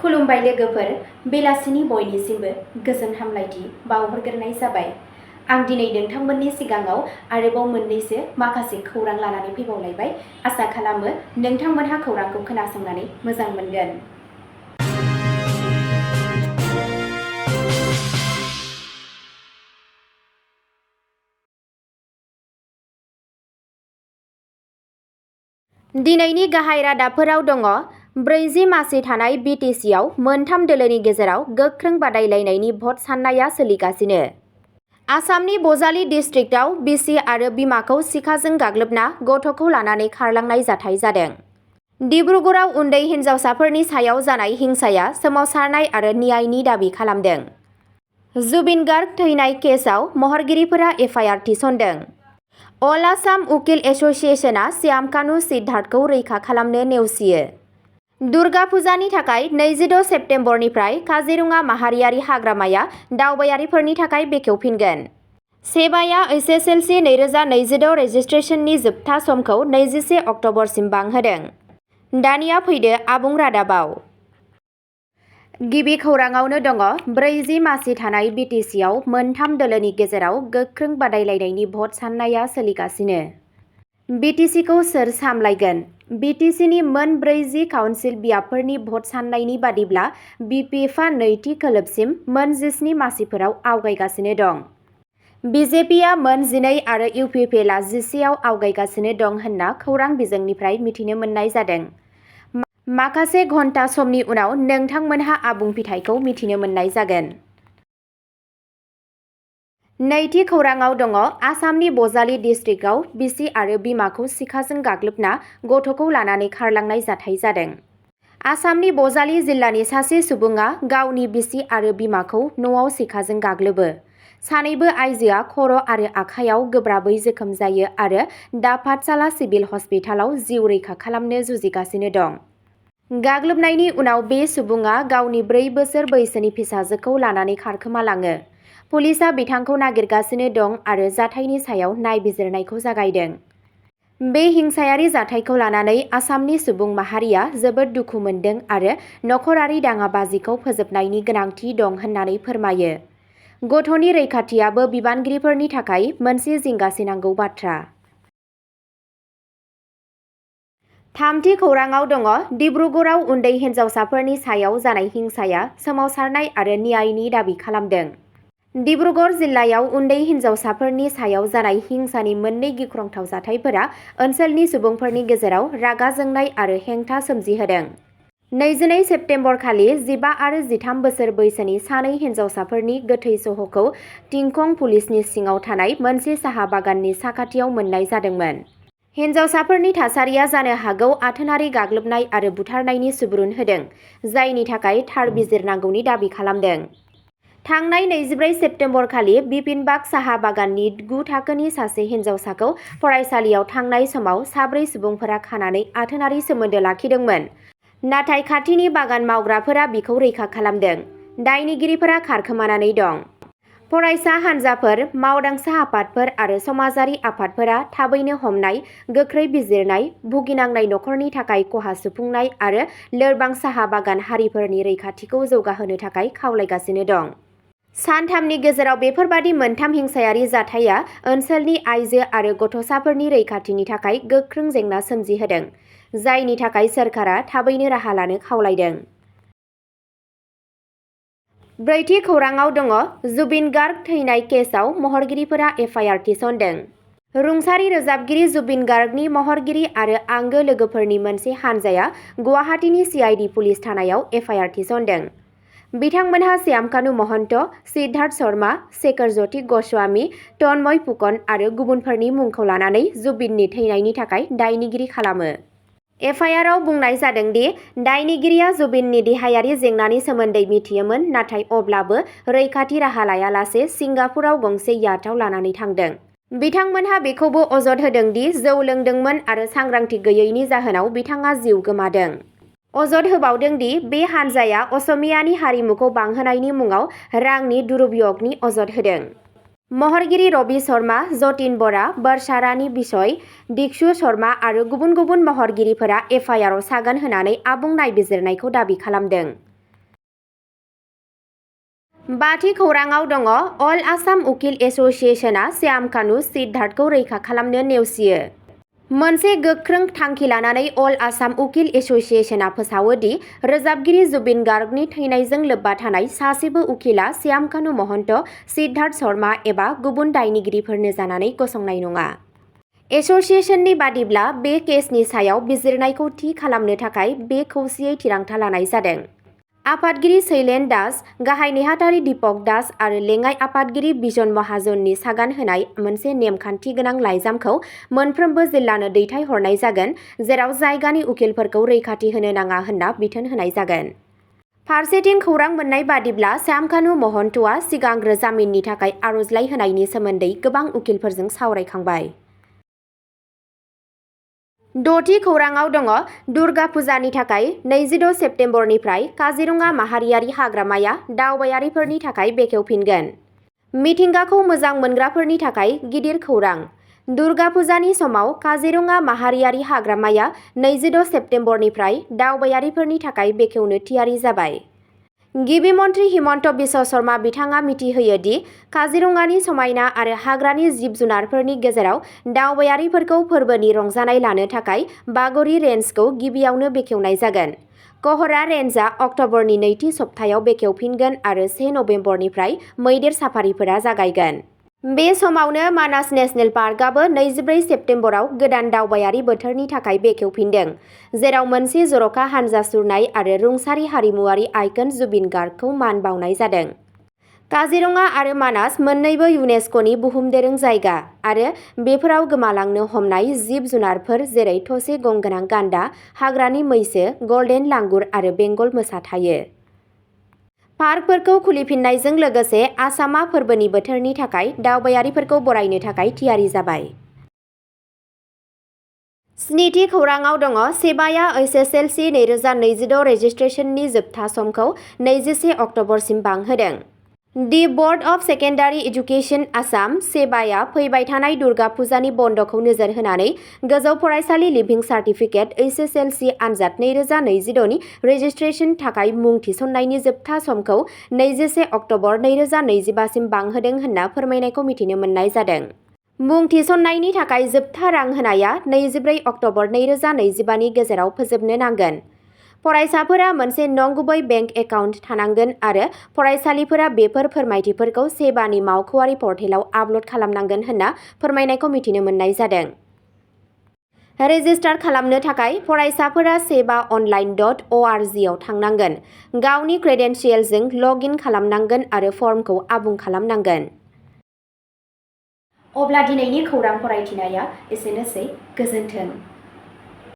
खुलुमबाय लोगोफोर, बेलासिनि बयनिसिमबो गोजोन हामलायथि बावहरग्रोनाय जाबाय। आं दिनै नोंथांमोननि सिगाङाव आरोबाव मोननैसो माखासे खौरां लानानै फैबावलायबाय। आसा खालामो नोंथांमोनहा खौरांखौ खोनासंनानै मोजां मोनगोन। दिनैनि गाहाय रादाबफोराव दङ। 40 मासि थानाय BTCआव मोनथाम दोलोनि गेजेराव गोख्रों बादायलायनायनि भट साननाया सोलिगासिनो। आसामनि बजालि डिस्ट्रिक्टआव बिसि आरो बिमाखौ सिखाजों गाग्लोबना गथ'खौ लानानै खारलांनाय जाथाय जादों। डिब्रुगड़आव उन्दै हिन्जावसाफोरनि सायाव जानाय हिंसाया सोमावसारनाय आरो न्यायनि दाबि खालामदों। जुबिन गार्ग थैनाय केसआव महरगिरिफोरा FIR थिसनदों। अल आसाम उकिल एस'सिएशनआ श्यामकानु सिद्धार्थखौ रैखा खालामनो नेवसियो। दुर्गा फुजानि थाखाय 22 सेप्तेम्बरनिफ्राय काजिरङा माहारियारि हाग्रामाया दावबायारिफोरनि थाखाय बेखेवफिनगोन। सेबाया SSLC 2026 रेजिस्ट्रेशननि जोबथा समखौ 21 अक्ट'बरसिम बांहोदों। दानिया फैदो आबुं रादाबाव। गिबि खौराङावनो दङ। 40 मासि थानाय BTCआव मोनथाम दोलोनि गेजेराव गोख्रों बादायलायनायनि भट साननाया सोलिगासिनो। BTCखौ सोर सामलायगोन? BTCनि मोन 40 काउन्सिल बियाबफोरनि भट साननायनि बादिब्ला BPFआ नैथि खोलोबसिम मोन 17 मासिफोराव आवगायगासिनो दं। BJPआ मोन 12 आरो UPPLआ 11आव आवगायगासिनो दं होनना खौरां बिजोंनिफ्राय मिथिनो मोननाय जादों। माखासे घन्टा समनि उनाव नोंथांमोनहा आबुं फिथायखौ मिथिनो मोननाय जागोन। नैथि खौराङाव दङ। आसामनि बजालि डिस्ट्रिक्टआव बिसि आरो बिमाखौ सिखाजों गाग्लोबना गथ'खौ लानानै खारलांनाय जाथाय जादों। आसामनि बजालि जिल्लानि सासे सुबुङा गावनि बिसि आरो बिमाखौ न'आव सिखाजों गाग्लोबो। सानैबो आइजोआ खर' आरो आखाइयाव गोब्राबै जोखोम जायो आरो दा पाठशाला सिभिल हस्पिटालाव जिउ रैखा खालामनो जुजिगासिनो दं। गाग्लोबनायनि उनाव बे सुबुङा गावनि 4 बोसोर बैसोनि फिसाजोखौ लानानै खारखोमालाङो। पुलिसआ बिथांखौ नागिरगासिनो दं आरो जाथायनि सायाव नायबिजिरनायखौ जागायदों। बे हिंसायारि जाथायखौ लानानै आसामनि सुबुं माहारिया जोबोद दुखु मोनदों आरो नखरारि दाङाबाजिखौ फोजोबनायनि गोनांथि दं होननानै फोरमायो। गथ'नि रैखाथियाबो बिबानगिरिफोरनि थाखाय मोनसे जिंगासिनांगौ बाथ्रा। थामथि खौराङाव दङ। डिब्रुगड़आव उन्दै हिन्जावसाफोरनि सायाव जानाय हिंसाया सोमावसारनाय आरो न्यायनि दाबि खालामदों। डिब्रुगड़ जिल्लायाव उन्दै हिन्जावसाफोरनि सायाव जानाय हिंसानि मोननै गिख्रंथाव जाथायफोरा ओनसोलनि सुबुंफोरनि गेजेराव रागा जोंनाय आरो हेंथा सोमजिहोदों। 22 सेप्तेम्बर खालि 15 आरो 13 बोसोर बैसोनि सानै हिन्जावसाफोरनि गोथै सह'खौ टिंखं पुलिसनि सिङाव थानाय मोनसे साहा बागाननि साखाथियाव मोननाय जादोंमोन। हिन्जावसाफोरनि थासारिया जानो हागौ आथोनारि गाग्लोबनाय आरो बुथारनायनि सुबुरुन होदों, जायनि थाखाय थार बिजिरनांगौनि दाबि खालामदों। थांनाय 24 सेप्तेम्बर खालि बिपिनबाग साहा बागाननि 9 थाखोनि सासे हिन्जावसाखौ फरायसालियाव थांनाय समाव 4 सुबुंफोरा खानानै आथोनारि सोमोन्दो लाखिदोंमोन। नाथाय खाथिनि बागान मावग्राफोरा बिखौ रैखा खालामदों। दायनिगिरिफोरा खारखोमानानै दं। फरायसा हान्जाफोर, मावदांसा आफादफोर आरो समाजारि आफादफोरा थाबैनो हमनाय, गोख्रै बिजिरनाय, भुगिनांनाय नखरनि थाखाय खहा सुफुंनाय आरो लोरबां साहा बागान हारिफोरनि रैखाथिखौ जौगाहोनो थाखाय खावलायगासिनो दं। सानथामनि गेजेराव बेफोरबादि मोनथाम हिंसायारि जाथाया ओनसोलनि आइजो आरो गथ'साफोरनि रैखाथिनि थाखाय गोख्रों जेंना सोमजिहोदों, जायनि थाखाय सोरखारा थाबैनो राहा लानो खावलायदों। ब्रैथि खौराङाव दङ। जुबिन गार्ग थैनाय केसआव महरगिरिफोरा FIR थिसनदों। रुंसारि रोजाबगिरि जुबिन गार्गनि महरगिरि आरो आंगो लोगोफोरनि मोनसे हानजाया गुवाहाटीनि CID पुलिस थानायाव FIR थिसनदों। बिथांमोनहा श्यामकानु महन्त, सिद्धार्थ शर्मा, शेखर ज्योति गस्वामी, तन्मय फुकन आरो गुबुनफोरनि मुंखौ लानानै जुबिननि थैनायनि थाखाय दायनिगिरि खालामो। FIRआव बुंनाय जादों दि दायनिगिरिया जुबिननि देहायारि जेंनानि सोमोन्दै मिथियोमोन, नाथाय अब्लाबो रैखाथि राहा लायालासे सिंगापुराव गंसे याटआव लानानै थांदों। बिथांमोनहा बेखौबो अजद होदों दि जौ लोंदोंमोन आरो सांग्रांथि गैयैनि जाहोनाव बिथाङा जिउ गोमादों। अजद होबावदों दि बे हानजाया असमियानि हारिमुखौ बांहोनायनि मुङाव रांनि दुरुपयगनि अजद होदों। महरगिरि रवि शर्मा, जतिन बरा, वर्षा रानी बिसय, दिक्षु शर्मा आरो गुबुन गुबुन महरगिरिफोरा FIRआव सागान होनानै आबुं नायबिजिरनायखौ दाबि खालामदों। बाथि खौराङाव दङ अल आसाम उकिल एस'सियेशनआ श्याम कानु सिद्धार्थखौ रैखा खालामनो नेवसियो। मोनसे गोख्रों थांखि लानानै अल आसाम उकिल एस'सियेशनआ फोसावो दि रोजाबगिरि जुबिन गार्गनि थैनायजों लोब्बा थानाय सासेबो उकिलआ श्याम कानु महन्त, सिद्धार्थ शर्मा एबा गुबुन दायनिगिरिफोरनो जानानै गसंनाय नङा। एस'सियेशननि बादिब्ला बे केसनि सायाव बिजिरनायखौ थि खालामनो थाखाय बे खौसेयै थिरांथा लानाय जादों। आफादगिरि शैलेन दास, गाहाय नेहाथारि दीपक दास आरो लेङाइ आफादगिरि बिजन महाजननि सागान होनाय मोनसे नेमखान्थि गोनां लाइजामखौ मोनफ्रोमबो जिल्लानो दैथायहरनाय जागोन, जेराव जायगानि उकिलफोरखौ रैखाथि होनो नाङा होनना बिथोन होनाय जागोन। फारसेथिं खौरां मोननाय बादिब्ला श्याम कानु महन्तआ सिगांग्रो जामिननि थाखाय आर'जलाइ होनायनि सोमोन्दै गोबां उकिलफोरजों सावरायखांबाय। द'थि खौराङाव दङ दुर्गा फुजानि थाखाय 26 सेप्तेम्बरनिफ्राय काजिरङा माहारियारि हाग्रामाया दावबायारिफोरनि थाखाय बेखेवफिनगोन। मिथिंगाखौ मोजां मोनग्राफोरनि थाखाय गिदिर खौरां। दुर्गा फुजानि समाव काजिरङा माहारियारि हाग्रामाया 26 सेप्तेम्बरनिफ्राय दावबायारिफोरनि थाखाय बेखेवनो थियारि जाबाय। गिबि मन्थ्रि हिमन्त बिश्व शर्मा बिथाङा मिथिहोयो दि काजिरङानि समायना आरो हाग्रानि जिब-जुनारफोरनि गेजेराव दावबायारिफोरखौ फोरबोनि रंजानाय लानो थाखाय बागरि रेन्जखौ गिबियावनो बेखेवनाय जागोन। कहरा रेन्जआ अक्ट'बरनि नैथि सप्तायाव बेखेवफिनगोन आरो 1 नबेम्बरनिफ्राय मैदेर साफारिफोरा जागायगोन। बे समावनो मानास नेशनेल पार्कआबो 24 सेप्तेम्बराव गोदान दावबायारि बोथोरनि थाखाय बेखेवफिनदों, जेराव मोनसे जर'खा हानजा सुरनाय आरो रुंसारि हारिमुआरि आइकन जुबिन गार्गखौ मान बावनाय जादों। काजिरङा आरो मानास मोन्नैबो इउनेस्क'नि बुहुमदोरों जायगा आरो बेफोराव गोमालांनो हमनाय जिब-जुनारफोर जेरै थसे गं गोनां गान्दा, हाग्रानि मैसो, गल्डेन लांगुर आरो बेंगल मोसा थायो। पार्कफोरखौ खुलिफिननायजों लोगोसे आसामआ फोरबोनि बोथोरनि थाखाय दावबायारिफोरखौ बरायनो थाखाय थियारि जाबाय। स्निथि खौराङाव दङ सेबाया एसएसएलसि 2026 रेजिस्ट्रेशननि जोबथा समखौ 21 अक्ट'बरसिम बांहोदों। The board of secondary education Assam सेबाया फैबाय थानाय दुर्गा फुजानि बन्द'खौ नोजोर होनानै गोजौ फरायसालि लिभिं सार्टिफिकेट एसएसएलसि आनजाद 2026 नि रेजिस्ट्रेशन थाखाय मुं थिसननायनि जोबथा समखौ 21 अक्ट'बर 2025 सिम बांहोदों होनना फोरमायनायखौ मिथिनो मोननाय जादों। मुं थिसननायनि थाखाय जोबथा रां होनाया 24 अक्ट'बर 2025 नि गेजेराव फोजोबनो नांगोन। फरायसाफोरा मोनसे नंगुबै बेंक एकाउन्ट थानांगोन आरो फरायसालिफोरा बेफोर फोरमायथिफोरखौ सेबानि मावख'आरि पर्टेलाव आपल'ड खालामनांगोन होनना फोरमायनायखौ मिथिनो मोननाय जादों। रेजिस्टार खालामनो थाखाय फरायसाफोरा seva.online.org आव थांनांगोन, गावनि क्रेडेन्सियेलजों लग इन खालामनांगोन आरो फर्मखौ आबुं खालामनांगोन। अब्ला दिनैनि खौरां फरायथिनाया एसेनोसै। गोजोन्थों।